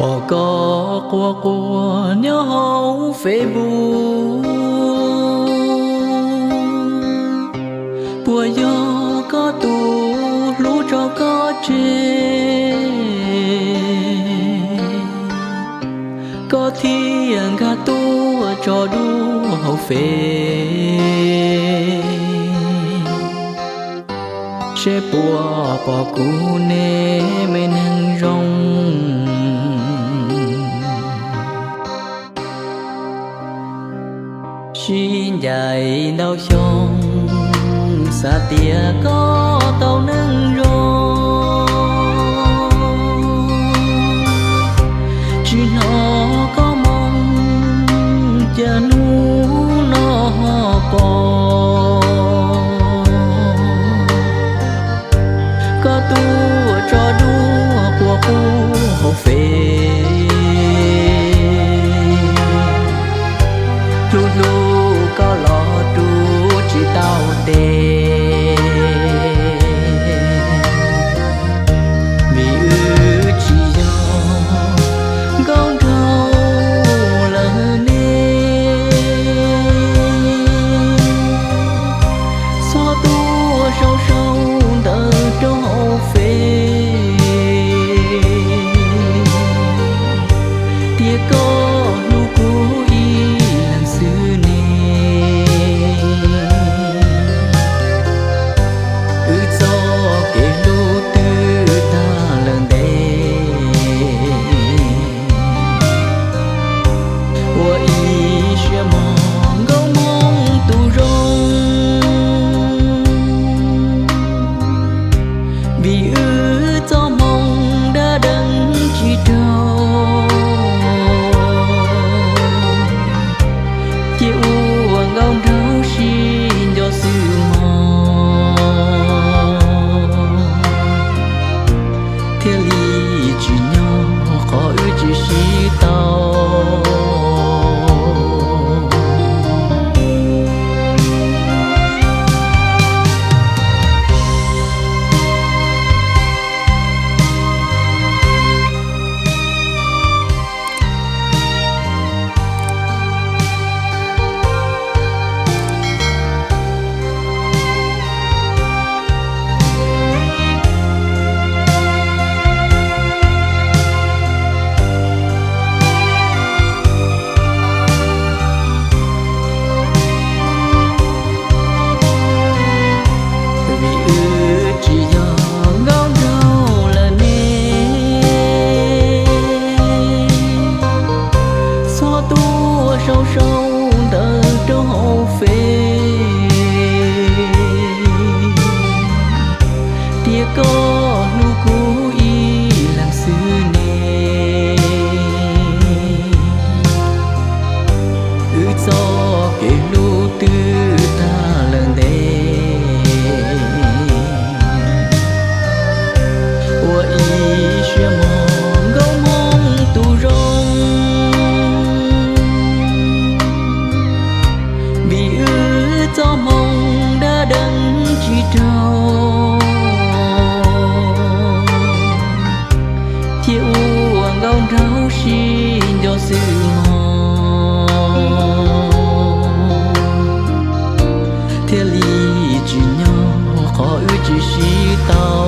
Pom koj quaj quaj nyob hauv Facebook, puas yog koj tus hlub tso koj tseg, koj thiaj nkag tuaj tso dua hauv Fev, seb puas pom kuv ne me neeg zoo. Sib ncaim ntau xyoo, xav tias koj tau neej zoo, tsis hnov koj moo, cas hnub no ho pom koj tuaj tso dua quaj quaj hauv Fev, hlub hlub koj los rub tsis tau tes, vim wb tsis yog nkauj nraug lawm ne. Txhob tuaj sau sau ntawv rau hauv Fev, tias koj hlub kuv ib leeg xwb ne. Wb txoj kev hlub twb tag lawm ntev, ua ib siab mog nkauj Hmoob tus zoo, vim wb txoj hmoo dab dees tsis raug, cia ua nkauj nraug sib nco xwb mog, thiaj li tsim nyog qhov wb tsis sib tau. Vim wb tsis yog nkauj nraug lawm ne, txhob tuaj sau sau ntawv rau hauv Fev, tias koj hlub kuv ib leeg xwb ne. Wb txoj kev hlub twb tag lawm ntev, ua ib siab mog nkauj Hmoob tus zoo, vim wb txoj hmoo dab dees tsis raug, cia ua nkauj nraug sib nco xwb mog, thiaj li tsim nyog qhov wb tsis sib tau.